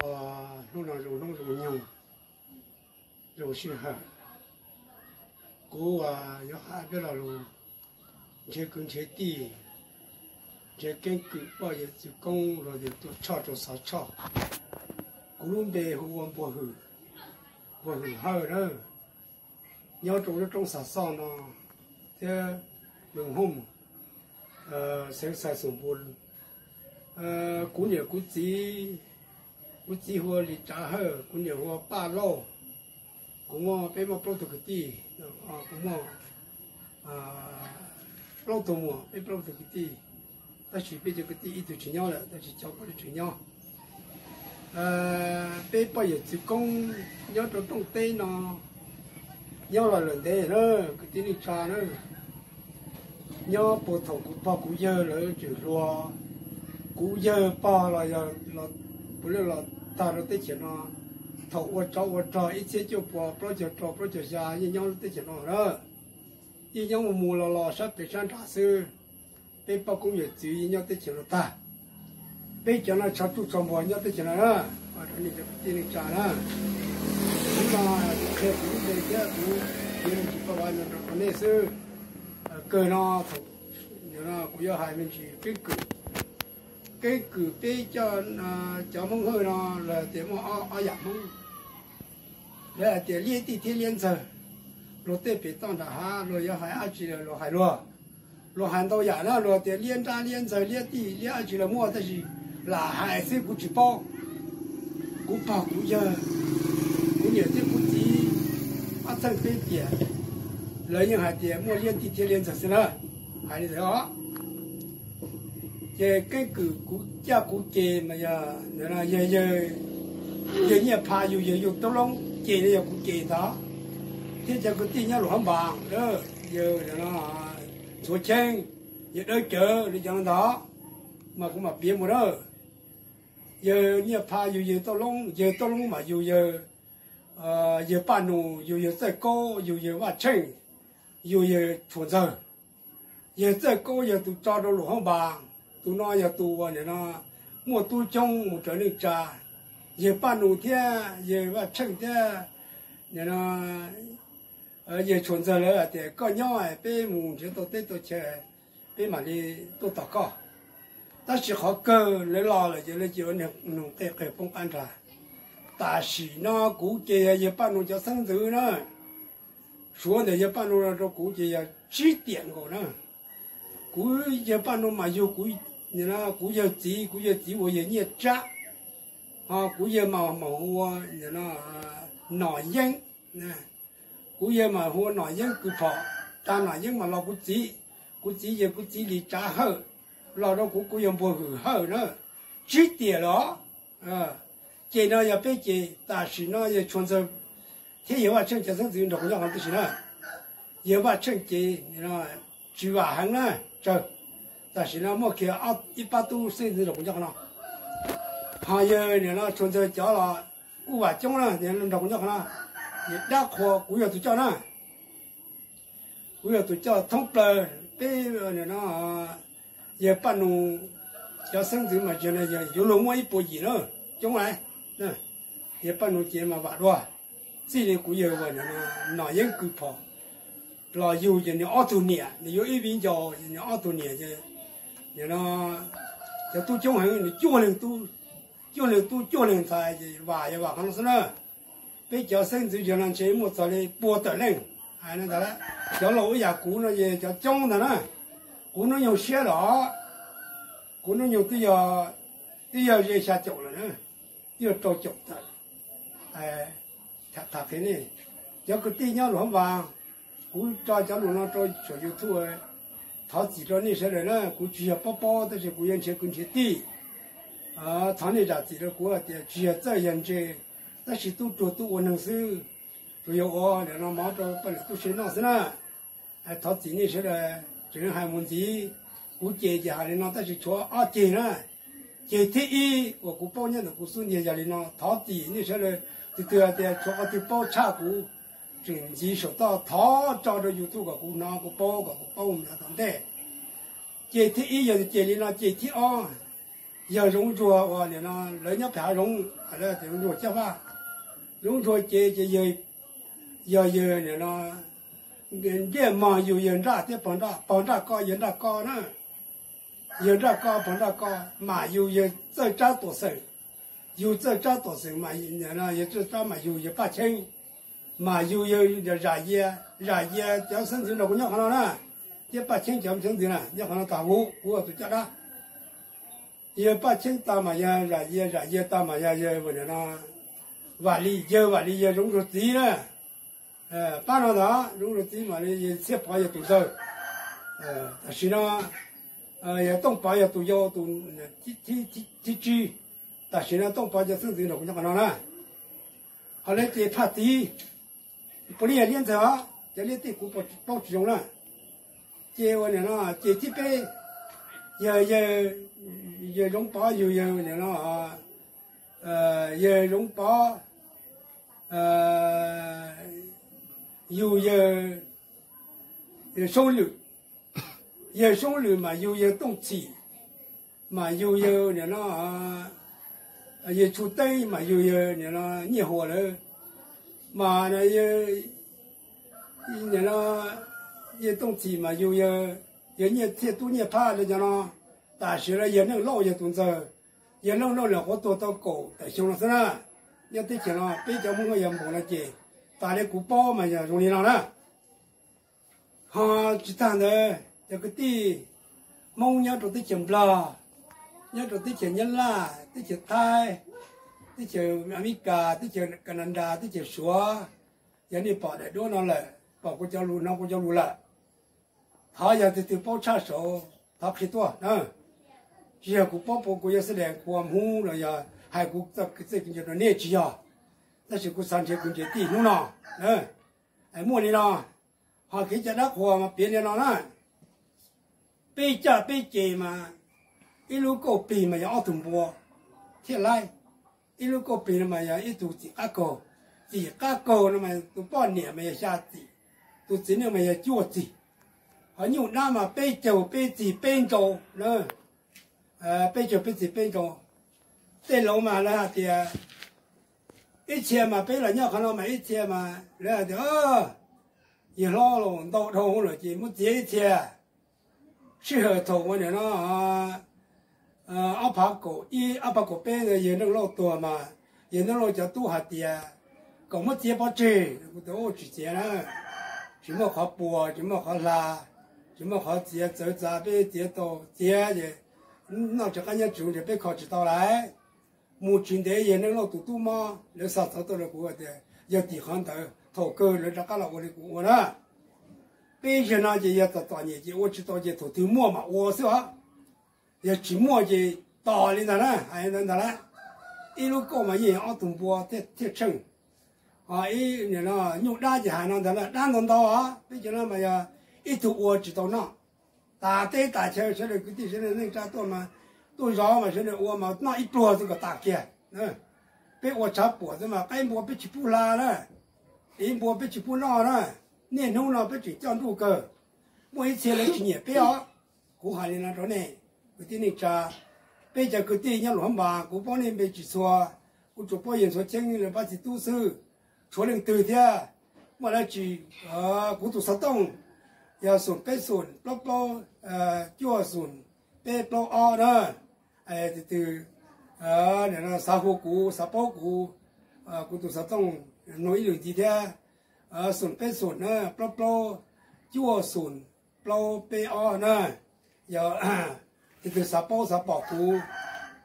Hnub no zoo hnub zoo nyoog, zoo sij hawm, kuv yuav hais peb lo lus nrhiav kwv nrhiav tij, nrhiav keeb kwm poj yawm txwv koob luag tias Tuam Tshoj rau Xov Tshoj. Kuv lub npe hu ua Npuag Hwm, Npuag Hwm Hawj na. Nyob rau lub roob Xas Xoj no thiab Moos Hooj, xeev Xais Xoom Npus. Kuv niam kuv txiv, kuv txiv hu ua Lis Tsav Hawj, kuv niam hu ua Paj Lauj. Kuv muaj, peb muaj plaub tug kwv tij, kuv muaj plaub tug muam, peb plaub tug kwv tij, tab sis peb cov kwv tij ib tug tsis nyob lawm, tab sis cov poj niam tseem nyob. Peb poj yawm txwv koob nyob rau Tooj Teb no nyob los lawm ntev na, kwv tij neej tsa na. Nyob puag thaum kuv pog kuv yawg lawv tseem hluas, kuv yawg pog los yog puav leej los tag rau teb chaws no. Thaum ua tsov ua rog ib txhiab cuaj puas plaub caug rau plaub caug xya yeej nyob lub teb chaws no na. Yeej nyob mus mus los los sab pem sab nrad xwb. Peb poj koob yawm txwv yeej nyob teb chaws no tag. Peb cov no tshav tsuj tshav npuag nyob teb chaws no na, rau nej cov kwv tij neej tsa na. Hnub no kuv qhia kuv lub npe thiab kuv piav me ntsis paj vav no rau nej xwb. Kawg no, kuv yuav hais me ntsis keeb kwm. Keeb kwm peb cov, cov Hmoob Hawj no lawv tias muaj ob yam Hmoob. Lawv hais tias liab tij thiab liab ntxawg. Luag tej pem toj nram hav luag yuav hais dab tsi los luag hais luag. Luag hais ntau yam na, luag tias liab nrab liab ntxawg liab tij liab dab tsi los muaj, tab sis lam hais xwb kuv tsis paub. Kuv pog kuv yawg, kuv niam thiab kuv txiv, ob txheej peb tiam, lawv yeej hais tias muaj liab tij thiab liab ntxawg xwb na. Hais li ntawd os. Ces keeb kwm kuv caj kuv ces mas yog, yawg Nyiaj Pha yug yawg Yug Tub Loob ces no yog kuv ces ntag, thiab cov kwv tij nyob Luam Hab Npas, yawg Ntxhuav Cheeb, yawg Dawb Cawv li cov no ntag, mas kuv mam piav mus na. Yawg Nyiaj Pha yug yawg Tub Loob, yawg Tub Loob mas yug yawg, yawg Paj Nus, yug yawg Txawj Kaub, yug yawg Vaj Tsheej, yug yawg Tshuas Ntxawg. Yawg Txawj Kaub yog tus tso rau Luam Hab Npas, tus no yog tus uas nim no muaj tub coob mus raws neej tsa. Yawg Paj Nus thiab yawg Vaj Tsheej thiab nim no yawg Tshuas Ntxawg lawv hais tias koj nyob peb mus nrhiav tau teb tau chaw, peb mam li tuaj tos koj. Tab sis qhov kawg lawv los lawm ces lawv cia li nug qe qawg poob qab nrag. Tam sim no kuv ces yog yawg Paj Nus cov xeeb ntxwv na. Suav ntawm yawg Paj Nus no rau kuv ces yog tsib tiam nkaus na. Kuv yawg Paj Nus mas yug kuv, kuv yawg txiv, kuv yawg txiv ua yawg Nyiaj Tsab, ho kuv yawg mas hu ua Nom Yeeb. Kuv yawg mas hu ua Nom Yeeb Kws Phom, tag Nom Yeeb mas los kuv txiv, kuv txiv yawg kuv txiv Lis Tsav Hawj, los rau kuv, kuv yawg Npuag Hwm Hawj na. Tsib tiam los. Ces no yog peb ces tam sim no yawg Tshuas Ntxawg thiab yawg Vaj Tsheej cov xeeb ntxwv nrog kuv nyob qhov no tib si na. Yawg Vaj Tsheej ces tsis vam heev na, tsawg. Tam sim no muaj kiag ib pab tub xeeb ntxwv nrog kuv nyob qhov no. Ho yawg nim no Tshuas Ntxawg cov los kuj vam coob na, nrog kuv nyob qhov no. Yawg Dab Qhua kuv yog tus coj na. Kuv yog tus coj thoob plaws peb no, yawg Paj Nus cov xeeb ntxwv mas tsis no yog yuav luag muaj ib puas yim na, coob lawm. Yawg Paj Nus ces mas vam dua, txij li kuv yawg uas Nom Yeeb Kws Phom los yug ces nws ob tug niam, nws yuav ib viv ncaus ces nws ob tug niam ces nim no cov tub coob heev, nws cuaj leeg tub, cuaj leeg tub cuaj leeg ntxhais ces vam yog vam qhov no xwb na. Peb cov xeeb ntxwv yawg no ntshe muaj txog li pua tawm leej. Hais no ntag, cov laus ib yam kuv no ces cov coob ntag na. Kuv hnub nyoog siab los, kuv hnub nyoog twb yog, twb yog ze xya caum lawm na, twb yog rau caum tawm. Tham qhia nej, cov kwv tij nyob Luam Hab Npas, kuv tso cov lus no rau saum YouTube, thov txim rau nej sawv daws na, kuv tsis yog paub paub tab sis kuv yuav nrhiav kwv nrhiav tij. Thov nej zam txim rau kuv hais tias tsis yog txawj yog ntse, tab sis tub ruag tub ua neeg xwb, tsuas yog ua nim no mov rau poj niam tub se noj xwb na. Thov txim nej sawv daws, tseem hais mus ntxiv. Kuv ceg ces hais li no tab sis tshuav ob ceg na. Ceg thib ib uas kuv paub nyob ntawm kuv xub ntiag yog li no, thov txim nej sawv daws, tus twg hais tias tshuav qhov twg paub tshaj kuv, tseem ntxiv saum toj thov tso rau YouTube kom kuv hnov kuv paub kom kuv paub mus tom ntej. Ceg thib ib yog ceg li no, ceg thib ob yawg zoov ntsuag uas nim no lawv nyob pem hav zoov, lawv tias zoov ntsuag caj vaj, zoov ntsuag ces ces yawg, yog yawg nim no ntiaj mog yug yawg nraj thiab pog nraj, pog nraj ko yawg nraj ko na, yawg nraj ko pog nraj ko, mas yug yawg txawj tsab tuam xeem, yug txawj tsab tuam xeem mas yawg txawj tsab mas yug yawg Paj Cheeb, mas yug yawg Zam Yias, Zam Yias cov xeeb ntxwv nrog kuv nyob qhov no na, thiab Paj Cheeb cov xeeb ntxwv na nyob qhov no tag huv, kuv ua tus caj dab. Yawg Paj Cheeb tag mas yog Zam Yias, Zam Yias tag mas yog yawg nim no Vam Li, yawg Vam Li yawg zoov ntsuag txiv na. Pab no ntag, zoov ntsuag txiv mas li yawg Txhiaj Pov yawg tus ntxawg. Tam sim no yawg Tooj Pov yog tus yau tus thib tsib. Tam sim no Tooj Pov cov xeeb ntxwv nrog kuv nyob qhov no na. Ho lawv ces phaj txiv, puav leej yog liab ntxawg os, cov liab tej kuv paub tsis zoo na. Ces ua nim no ces thib peb yog yawg, yawg Zoov Pov yug yawg nim no, yawg Zoov Pov yug yawg Soob Lwm, yawg Soob Lwm mas yug yawg Tooj Txhim, mas yug yawg nim no, yawg Tshu Teeb mas yug yawg nim no Nyiaj Huas lawm, mas nim no yawg Tooj Txhim mas yug yawg Nyiaj Txhiaj Tub Nyiaj Phab lawv cov no. Tam sim no yawg Neej Lauj yog tus ntxawg, yawg Neej Lauj los quav tuag tau kaum tawm xyoo no xwb na. Nyob teb chaws no peb cov Hmoob yog npaum no ces tas li kuv paub mas yog zoo li no na. Ho tsis tag ntawd cov kwv tij Hmoob nyob rau teb chaws Nplog, nyob rau teb chaws Nyab Laj, teb chaws Thaib, teb chaws Amelikas, teb chaws Kanadas, teb chaws Suav, yog nej pom daim duab no lawm, pom kuv cov lus, hnov kuv cov lus lawm, thov yog tus twg paub tshaj saud thov qhia tuaj na. Tsis yog kuv paub puas kuv yog xib dees qhuas Hmoob los yog hais kuv txoj kev txawj kev ntse rau nej tsis yog, tab sis kuv xav nrhiav kuv nrhiav tij hnub no. Muaj li no, ho kev cai dab qhuas mas piav li no na. Peb caj peb ces mas ib lub kauj plig mas yog ob tug npua thiab laib, ib lub kauj plig no mas yog ib tug txim qab kaug, txim qab kaug no mas tus poj niam mas yog xya txim, tus txiv neej mas yog cuaj txim. Ho nyuj dab mas peb caug peb txig peb ntsau na, peb caug peb txig peb ntsau. Tej laus mas lawv hais tias ib txhia mas peb los nyob qhov no mas ib txhia mas lawv hais tias yawg hlob los ntau dhau lawm ces muab txiav ib txhia. Sij hawm thaum ua nim no ob phav kaum ib ob phav kaum peb ntawd yawg Neej Lauj tuag mas yawg Neej Lauj cov tub hais tias kom muab txiav pov tseg, kuv tias tsis txiav na, tsis muaj qhov puas tsis muaj qhov hla, tsis muaj qhov txiav txawv txav peb txiav tau txiav ces noj tsis qab nyob tsis zoo ces peb kho tsis tau lawm. Mus tsis ntev yawg Neej Lauj tus tub mob lawv xa txov tuaj rau kuv tias yog tim qhov ntawd thaum kawg lawv rov qab los ua li kuv ua na. Peb zaug no ces yog txom txom nyem ces ua tsis tau ces thaum twg muaj mam ua xwb os. Yog tsis muaj ces tos li ntag na, hais ntawd ntag lauj. Ib lub kauj mas yeej ob tug npua thiaj tsheej. Ho ib nyuj dab ces hais no ntag na, dab ntau ntau os, peb cov no mas yog ib tug ua tsis tau noj. Tas teb tas chaw sawv daws kwv tij sawv daws neej tsa tuaj mas tuaj zov mas sawv daws ua mas noj ib pluag xwb kom tas kiag. Peb ua tshav puam xwb mas qaib npua peb tsis pub hla na, ib npua peb tsis pub noj na. Niaj hnub no peb tseem coj nruj kawg. Muaj ib txhia lawv tsis nyiam peb os. Kuv hais li no rau nej kwv tij neej tsa, peb cov kwv tij nyob Luam Phab Npas kuv paub nej npe tsis txhua, kuv tsuas paub yawg Ntxhuav Cheeb lawv pab txiv tub xwb, tshuav leej twg thiab. Muaj dab tsi, kuv tus xov tooj yog xoom peb xoom plaub plaub cuaj xoom peb plaub ob na. Tus twg xav hu kuv xav paub kuv, kuv tus xov tooj nug ib lwm ntxiv thiab, xoom peb xoom na plaub plaub cuaj xoom plaub peb ob na. Yog tus twg xav paub xav pom kuv,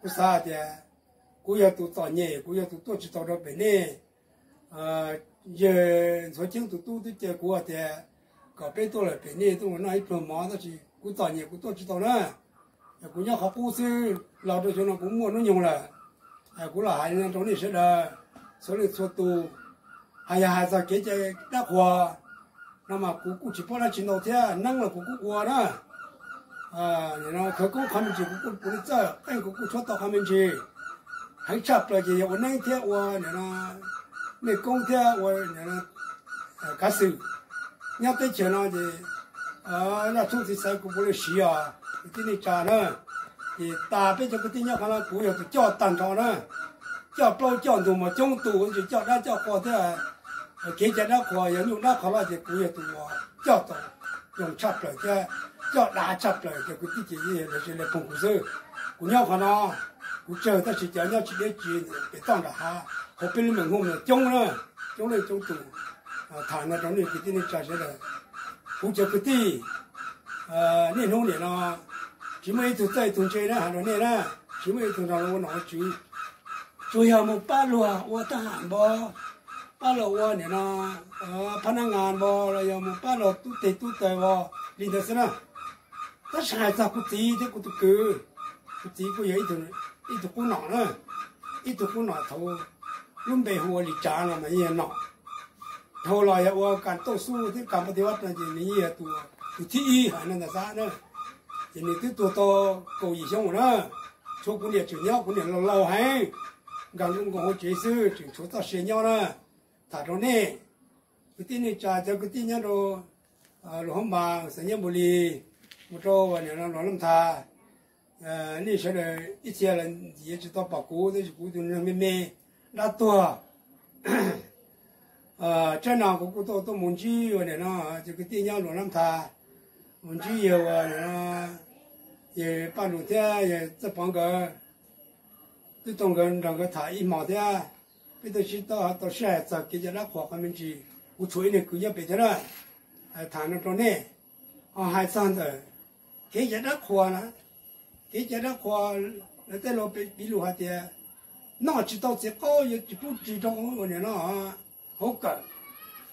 kuv xav hais tias kuv yog tus txom nyem, kuv yog tus tuaj tsis tau rau pem nej. Yawg Ntxhuav Cheeb tus tub twb caw kuv hais tias kom peb tuaj lawm pem nej tuaj mus noj ib pluag mov, tab sis kuv txom nyem kuv tuaj tsis tau na. Kuv nyob qhov qub xwb, los rau xyoo no kuv muaj hnub nyoog lawm. Kuv los hais li no rau nej sawv daws txhua leej txhua tus, hais yog hais txog kev cai dab qhuas no mas kuv kuj tsis paub dab tsi ntau thiab, neeb los kuv kuj ua na. Khawv koob qhov me ntsis kuv kuj puav leej txawj, qeej kuv kuj tshuab tau qhov me ntsis. Heev tshaj plaws ces yog ua neeb thiab ua nim no mej koob thiab ua kav xwm. Nyob teb chaws no ces zaj tshoob txiv xaiv kuv puav leej siv os, kwv tij neej tsa na. Ces tas peb cov kwv tij nyob qhov no kuv yog tus coj tag nrho na, coj plaub coj ntug mas coob tus, tsis coj dab coj qhua thiab. Kev cai dab qhuas yog nyuj dab qhua los ces kuv yog tus uas coj tau zoo tshaj plaws thiab coj dav tshaj plaws cov kwv tij ces yog lawv sis li phooj kuv xwb. Kuv nyob qhov no, kuv tsawg tab sis cov nyob tsis deb tsis pem toj nram hav hauv peb lub me nhooj no coob na, coob leej coob tus. Tham no rau nej kwv tij neej tsa sawv daws, kuv cov kwv tij, niaj hnub nim no tsis muaj ib tug txawj ib tug ntse na, hais rau nej na, tsis muaj ib tug nrog luag ua nom ua tswv, tsuas yog mus pab luag ua thab ham npo, pab luag ua nim no phab nab ngas npo los yog mus pab luag tub teg tub taws vos li ntawd xwb na. Tab sis hais txog kuv txiv thiab kuv tus kwv, kuv txiv kuj yog ib tug qub nom na, ib tug qub nom thaum lub npe hu ua Lis Tsav no mas yeej yog nom, dhau los yog ua kas tauj xub thiab kas npaj ti vaj no ces nws yeej yog tus, tus thib ib hais no ntag xab na. Ces nws twb tuag tau kaum yim xyoo lawm na, tshuav kuv niam tseem nyob, kuv niam laus laus heev, nkag nkoos hauv tsev xwb tseem tshuav txoj sia nyob na. Tham rau nej kwv tij neej tsa cov kwv tij nyob rau Luas Hoob Npas, Xeev Nyab Npus Lis, mus rau Luas Nab Thas, nej sawv daws ib txhia los ntxiv tsis tau pom kuv tab sis kuv tus neeg me me dab tuag. Tsab no kuv kuj tuaj tuaj mus ntsib ua nim no cov kwv tij nyob Luas Nab Thas, mus ntsib yawg ua nim no, yawg Paj Lus thiab yawg Txawj Pov nkawd, twb tau nkawd nrog nkawd tham ib hmos thiab. Peb tau sib tau tau sij hawm txog kev cai dab qhuas qhov me ntsis, kuv tshuav ib niag kwv nyob pem thiab na, tham no rau nej. Ho hais txog ntawm kev cai dab qhuas na, kev cai dab qhuas, lawv tej laus piv lus hais tias noj tsis tau txiv qaub yuav tsis pub ris rau ua nim no hauv kawm.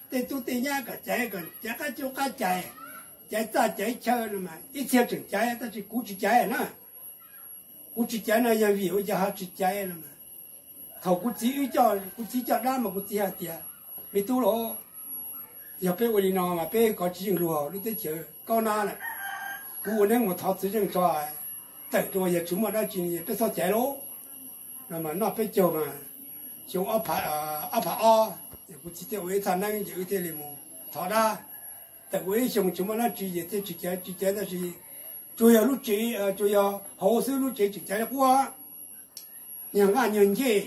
Tej tub tej nyab kom caiv, kom caiv qab cub qab cais, caiv txaj caiv chaw no mas ib txhia tseem caiv tab sis kuv tsis caiv na. Kuv tsis caiv no yog vim ua cas ho tsis caiv no mas, thaum kuv txiv wb coj, kuv txiv coj dab mas kuv txiv hais tias, me tub los, yog peb ua li no mas peb kov tsis yeej luag lub teb chaws kaub nab lawm. Kuv ua neeb mus thov txwv zeej tso, tawm rau yog tsis muaj dab tsi peb txhob caiv lauj. No mas noj peb caug mas, xyoo ob phav ob, kuv txiv thiaj ua ib thaj neeb ces wb thiaj li mus thov dab. Tawm ua ib xyoo tsis muaj dab tsi ces thiaj tsis caiv, tsis caiv tab sis tsuas yog lub tsev, tsuas yog hauv xwb lub tsev tseem caiv quaj, nyuag nqaj nyuag ncej,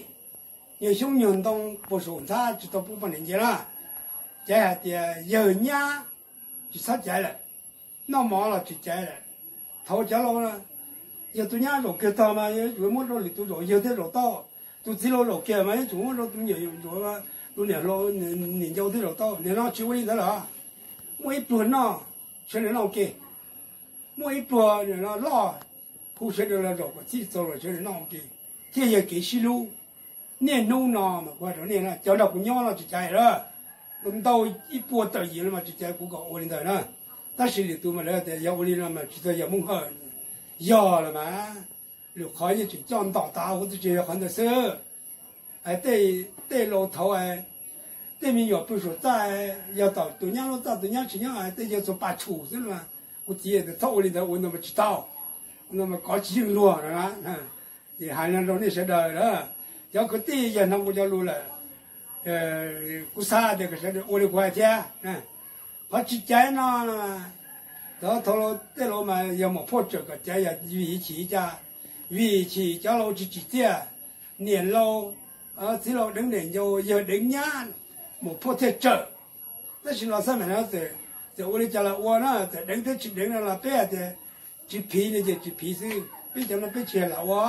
nyuag xyoob nyuag ntoo puag saum ntxhab tsis tau pub poj niam nce na. Caiv hais tias yawg nyab tsis txhob caiv lawm, noj mov los tsis caiv lawm. Thaum cov laus, yog tus nyab zaum kiag tog mas yuav tsum muab rau lwm tus zaum, yawg thiaj zaum tau. Tus txiv laus zaum kiag mas yuav tsum muab rau tus niam, tus niam hluas, niam ncau thiaj zaum tau. Nim no tsis ua li ntawd lawm. Muaj ib pluag noj, sawv daws noj ua ke. Muaj ib pluag loj, hu sawv daws los zaum kom txhij txaus los sawv daws noj ua ke, thiaj yog kev sib hlub. Niaj hnub no mas kuv hais rau nej na, cov nrog kuv nyob no tsis caiv lawm, ntau ib puas tawm yim no mas tsis caiv, kuv kom ua li ntawd na. Tab sis lwm tus mas lawv tias yog ua li no mas tsis txog yog Hmoob Hawj, yog lawm mas. Lwm qhov yeej tseem coj ntom tav huv tib si yog qhov ntawd xwb. Tej laus thaud, tej me nyuam pw saum txaj, yog tom tus nyab lub txaj tus nyab tsis nyob, tej yawg txhua pas tshum xwb no. Kuv txiv tias txhob ua li ntawd, ua ntawd mas tsis tau, ua ntawd mas kov tsis yeej luag no na. Ces hais no rau nej sawv daws na, cov kwv tij yog hnov kuv cov lus lawm, kuv xav tias kom sawv daws ua li kuv hais thiab. Qhov tsis caiv no, cov thaud tej laus mas yog muam phauj tsawm kom caiv yog vim chim cas? Vim chim cov laus tsis tsim txiaj, niam laus, txiv laus deev niam ncau, yawg deev nyab, muam phauj thiaj tsawm. Tab sis los xab maim no txawm ua li cas los ua na, txawm deev thiab tsis deev no los peb hais tias tsis phiv no ces tsis phiv xwb. Peb cov no peb tsis yog lam ua,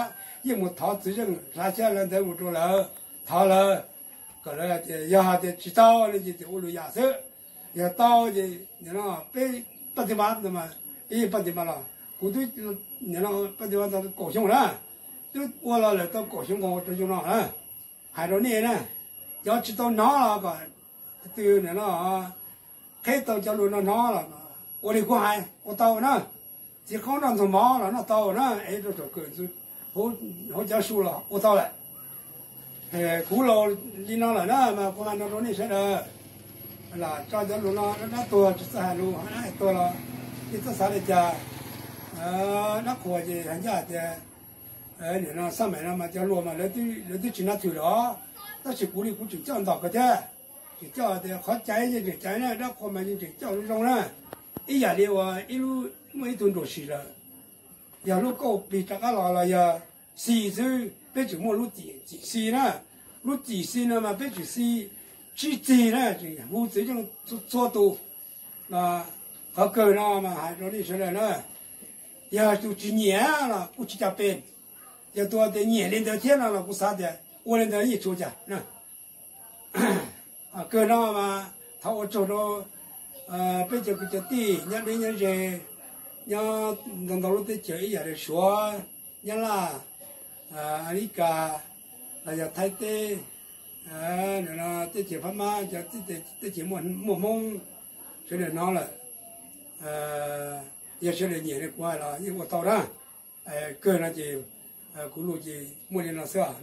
yeej mus thov txwv zeej hlav xyab hlawv ntawv mus rau lawv, thov lawv kom lawv hais tias yog hais tias tsis tau no ces txawm ua lwm yam xwb. Yog tau ces peb paj ti ma, peb yeej paj ti ma los kuv twb paj ti ma tau kaum xyoo na, twb ua los lawm tau kaum xyoo nkaus rau xyoo no na. Hais rau nej na, cov tsis tau hnov los kom tus no qheb tau cov lus no hnov los ua li kuv hais ua tau na. Txiv qaub noj ntxuag mov los noj tau na, es rau saum kawm hauv cov su los ua tau lawm. Kuv laus li no lawm na mas kuv hais no rau nej sawv daws, lam tso cov lus no dab tuag tsis txawj hais lus, dab hais tuag los nej txhob xav li cas. Dab qhuas ces hais ncaj hais tias nim no xab maim no mas cov hluas mas lawv twb tsis nab thwm lawm, tab sis kuv li kuv tseem coj ntom kawg thiab. Tseem coj tias qhov caiv yeej tseem caiv na, dab qhuas mas yeej tseem coj zoo zoo na. Ib yam li uas ib lub, muaj ib tug nruam sim lawm, Yog lub kauj plig rov qab los los yog xi xwb, peb tseem muaj lub txim, txim xi na. Lub txim xi no mas peb tseem xi sib txig na, tseem hu txiv yeej txhua tus. Qhov kawg no mas hais rau nej sawv daws na, yog tus tsis nyiam los kuj tsis caj pes, yog tus tias nyiam li ntawd thiab no los kuv xav tias ua li ntawd yeej tsis ua cas na. Kawg no mas thov ua tsaug rau peb cov kwv cov tij nyob deb nyob ze, nyob ntau ntau lub teb chaws ib yam li Suav, Nyab Laj, Amelikas, los yog Thaib teb, teb chaws Phab Mab, cov teb chaws muaj Hmoob, sawv daws hnov lawm, yog sawv daws nyiam li kuv hais los yeej ua tau na. Kawg no ces kuv lus ces muaj li no xwb os.